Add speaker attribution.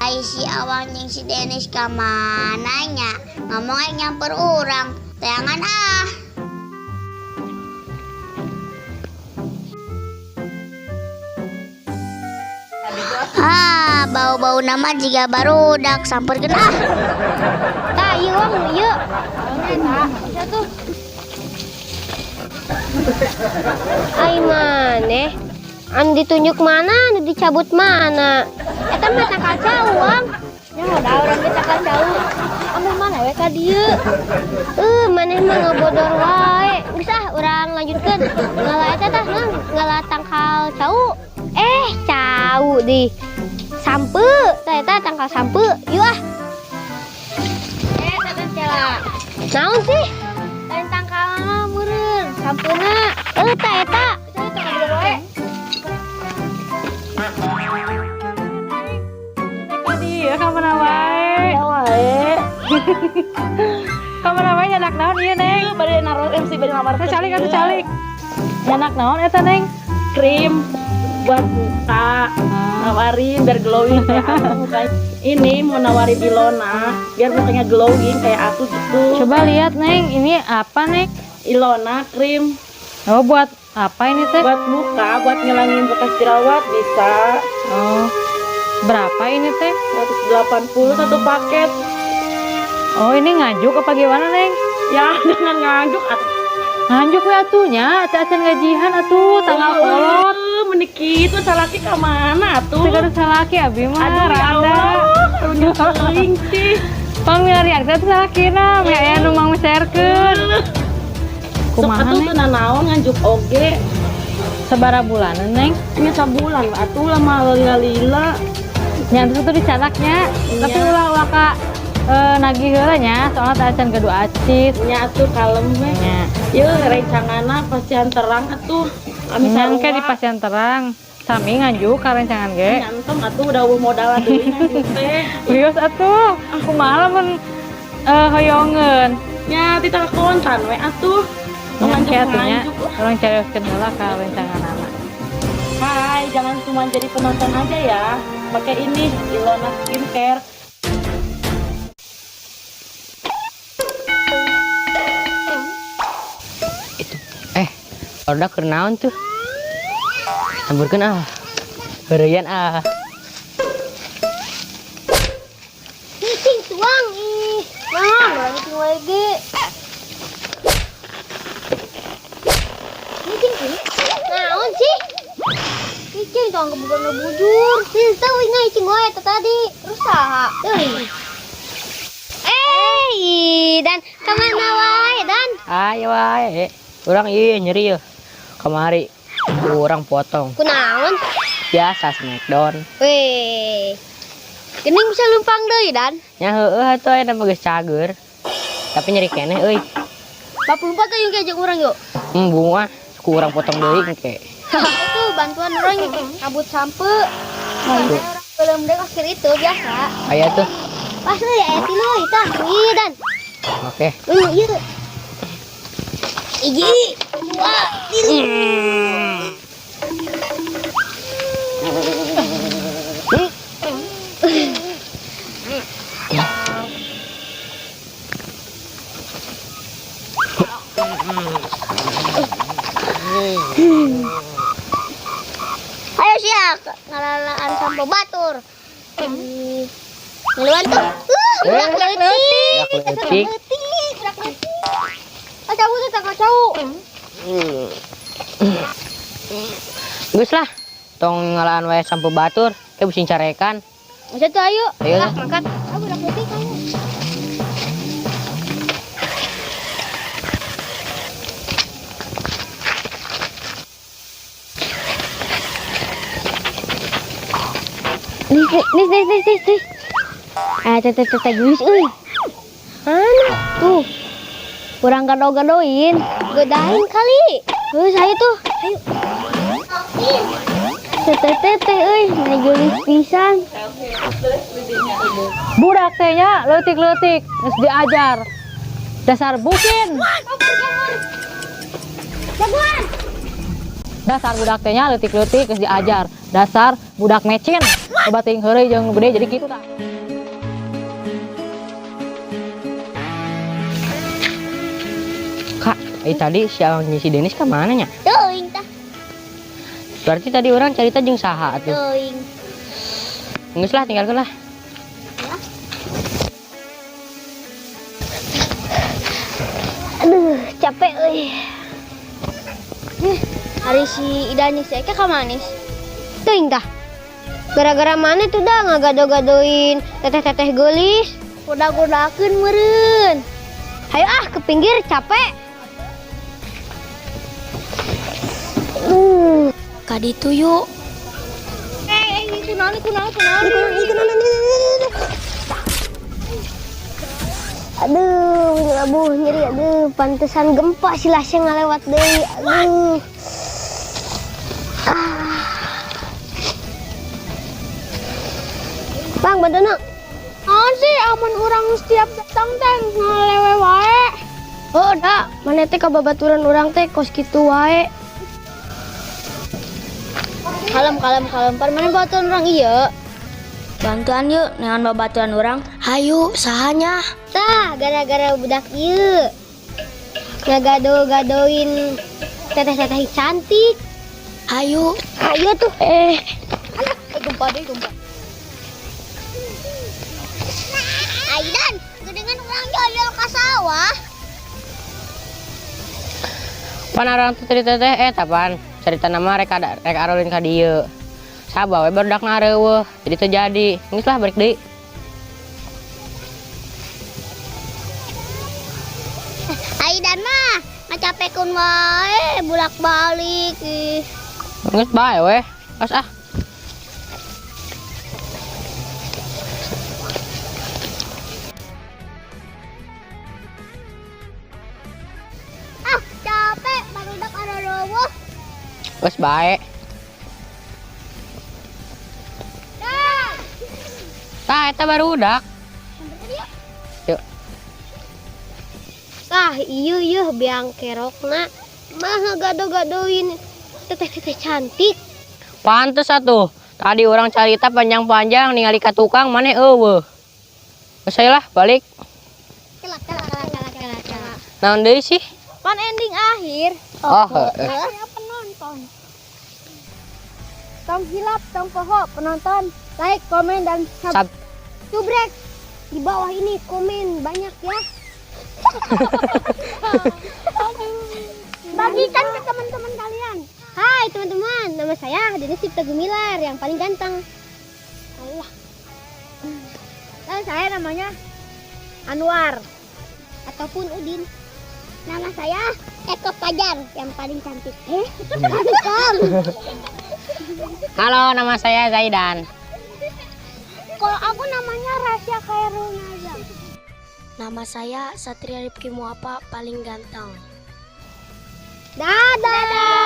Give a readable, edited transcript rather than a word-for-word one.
Speaker 1: Ai si Awang jeung si Denis ka mana nya? Ngomong aing nyamper urang. Teangan ah. Ah, bau-bau nama jiga barudak samperkeun ah.
Speaker 2: Tah, ieu Wang, ieu. Tuh. Ai maneh? Anu ditunjuk mana, anu dicabut mana? Eta mah tangkal cau, Wang. Nya da urang ge tangkal cau. Ameh mana we ka dieu? Maneh mah ngabodor wae. Geus ah, urang lanjutkeun. Ngala eta tah, naon? Ngala tangkal cau. Cau di sampeu. Tah eta tangkal sampeu. Yuk ah. Teh Cela. Naon sih? Lain tangkalna meureun, sampeuna. Tah eta.
Speaker 3: Iya, ka mana wae?
Speaker 4: Wae.
Speaker 3: Ka mana wae nyanak naon ieu, Neng?
Speaker 4: Bade naros MC bade ngamar.
Speaker 3: Teh calik atuh calik. Nyanak naon eta, Neng?
Speaker 4: Krim buat muka. Nawarin biar glowing kayak aku mukanya. Ini mau nawarin Ilona biar mukanya glowing kayak aku gitu.
Speaker 3: Coba lihat, Neng, ini apa, Neng?
Speaker 4: Ilona krim.
Speaker 3: Oh, buat apa ini teh?
Speaker 4: Buat muka, buat ngilangin bekas jerawat bisa.
Speaker 3: Oh. Berapa ini teh?
Speaker 4: 180 satu paket.
Speaker 3: Oh, ini ngajuk apa gimana, Neng?
Speaker 4: Ya, jangan ngajuk atuh.
Speaker 3: Ngajuk we atuh nya, acan gajihan atuh tanggal kolot.
Speaker 4: Meni kitu salaki ka mana atuh?
Speaker 3: Teu gaduh salaki abi mah,
Speaker 4: Aduh, ya
Speaker 3: randa.
Speaker 4: Allah, karunya teuing sih.
Speaker 3: Pangmilarian teh salakina, meh aya nu mangmeserkeun.
Speaker 4: Sok
Speaker 3: Kumaha,
Speaker 4: atuh
Speaker 3: Neng?
Speaker 4: teu nanaon nganjuk oge.
Speaker 3: Sabaraha bulanan, Neng?
Speaker 4: Nya sabulan atuh lama lila-lila.
Speaker 3: Nya terus tuh dicanaknya, tapi ulah-ulah ka nagih heula nya, soalnya teh acan gaduh acis.
Speaker 4: Nya atuh kalem we.
Speaker 3: Nya.
Speaker 4: Yeuh rencanganna pasihan terang atuh. Kami
Speaker 3: Nyangke
Speaker 4: sarua.
Speaker 3: Di pasihan terang. Sami nganjuk ka rencangan ge.
Speaker 4: Nyantem atuh udah eueuh modal deui nganjuk teh.
Speaker 3: Wios atuh, kumaha lamun hoyongeun.
Speaker 4: Nya tita kontan we atuh.
Speaker 3: Nyangke atuh nya,
Speaker 4: Nganjuk.
Speaker 3: urang carioskeun heula ka rencanganana.
Speaker 4: Hai, jangan cuma jadi penonton aja ya. Pakai ini Ilona Skincare.
Speaker 5: Itu. Roda keur naon tuh? Samburkeun ah. Heureuyan ah.
Speaker 2: Cicing tuang ih. Nah, orang cicing wae ge. Cicing sih. Naon sih? Cicing tuang kebuka ngebujur. Sih tahu ingat cicing wae eta tadi. Terus saha? Euy. Dan kemana wae, Dan?
Speaker 5: Ayo wae. Urang ieu nyeri yeuh. Kamari urang potong.
Speaker 2: Kunaon?
Speaker 5: Biasa smackdown.
Speaker 2: Weh. Gening bisa lumpang deui, Dan.
Speaker 5: Nya heueuh atuh aya mah geus cager. Tapi nyeri keneh euy.
Speaker 2: 44 teh yung jeung urang yuk.
Speaker 5: Bunga ku urang potong deui engke.
Speaker 2: Itu bantuan orang kabut sampe. Belum deh akhir itu biasa.
Speaker 5: Aya tuh.
Speaker 2: Pas euy aya tilu tah. Iya, Dan.
Speaker 5: Oke.
Speaker 2: Euy, ieu. Hiji, dua, tilu.
Speaker 1: Ayo siap, ngalalaan sampo batur. Ngeluan tuh. Budak leutik.
Speaker 5: Budak leutik.
Speaker 1: Leutik, budak leutik.
Speaker 2: Ah, cau tuh tangkal cau.
Speaker 5: Geus lah. Tong ngalaan wae sampo batur, ke pusing carekan.
Speaker 2: Masa tuh ayo.
Speaker 5: Ayo.
Speaker 2: Lah, makan. Ah, budak leutik kamu. Nih, nih, nih, nih, nih, nih. Ah, teh, teh, teh, teh, geus euy. Mana? Tuh. Kurang gado-gadoin. Godain kali. Geus, ayo tuh. Ayo. Teh, teh, teh, teh, euy, mani geulis pisan.
Speaker 3: Budak teh nya leutik-leutik geus diajar. Dasar bukin. Dasar budak teh nya leutik-leutik geus diajar. Dasar budak mecin. Loba teuing heureuy jeung nu gede jadi kitu tah.
Speaker 5: Kak, tadi si Awang jeung si Denis ka mana nya?
Speaker 1: Teuing tah.
Speaker 5: Berarti tadi orang carita jeung saha atuh?
Speaker 1: Teuing.
Speaker 5: Geus lah, tinggalkeun lah.
Speaker 2: Aduh, capek euy. Hari si Ida jeung si Eka ka manis. Teuing tah. Gara-gara mana tuh dah ngagado-gadoin teteh-teteh geulis. Goda-godakeun meureun. Hayo ah ke pinggir capek.
Speaker 1: Kaditu yuk.
Speaker 2: Kunaon kunaon kunaon. Aduh, ngelabuh nyeri, aduh, pantesan gempa si Lasya ngalewat deui. Aduh. Ah. Bang, bantu nak.
Speaker 6: Naon sih amun urang setiap datang teh ngalewe wae.
Speaker 2: Oh, da, mana teh kababaturan urang teh kos kitu wae. Kalem, kalem, kalem. Pan mana babaturan urang ieu?
Speaker 1: Bantuan yuk, neangan babaturan urang. Hayu, sahanya.
Speaker 2: Tah, gara-gara budak ieu ngagado-gadoin teteh-teteh cantik.
Speaker 1: Hayu.
Speaker 2: Ayo tuh.
Speaker 1: Alah, gempa deh, gempa. Aidan, gedengan urang joyol ka sawah.
Speaker 5: Pan urang teh tadi teteh eta pan carita nama rek ada rek arolin ka dieu. Sabar we barudakna areuweuh, jadi teu jadi. Geus lah balik deui.
Speaker 1: Aidan mah ngacapekeun wae bolak-balik ih.
Speaker 5: Geus bae we. Pas ah.
Speaker 1: Ah, capek barudak areuweuh.
Speaker 5: Geus bae. Tah eta barudak. Yuk.
Speaker 2: Tah, ieu ieu biang kerokna mah ngagado-gadoin teteh-teteh cantik.
Speaker 5: Pantes atuh. Tadi orang carita panjang-panjang ningali ka tukang maneh eueuh. Geus aya lah balik.
Speaker 1: Celak, celak, celak, celak, celak, celak.
Speaker 5: Naon deui sih?
Speaker 6: Pan ending akhir.
Speaker 5: Oh, heeh.
Speaker 6: Penonton. Tong hilap, tong poho, penonton, like, komen, dan
Speaker 5: Sub.
Speaker 2: Subrek di bawah ini komen banyak ya.
Speaker 6: Bagikan ke teman-teman kalian.
Speaker 2: Hai teman-teman, nama saya Denis Cipta Gumilar yang paling ganteng. Allah.
Speaker 6: Dan saya namanya Anwar.
Speaker 2: Ataupun Udin.
Speaker 1: Nama saya Eko Fajar
Speaker 2: yang paling cantik. Ganteng.
Speaker 5: Halo, nama saya Zaidan.
Speaker 6: Kalau aku namanya Rasya Khairul Nazam.
Speaker 1: Nama saya Satria Rifki Muapa paling ganteng.
Speaker 2: Dadah.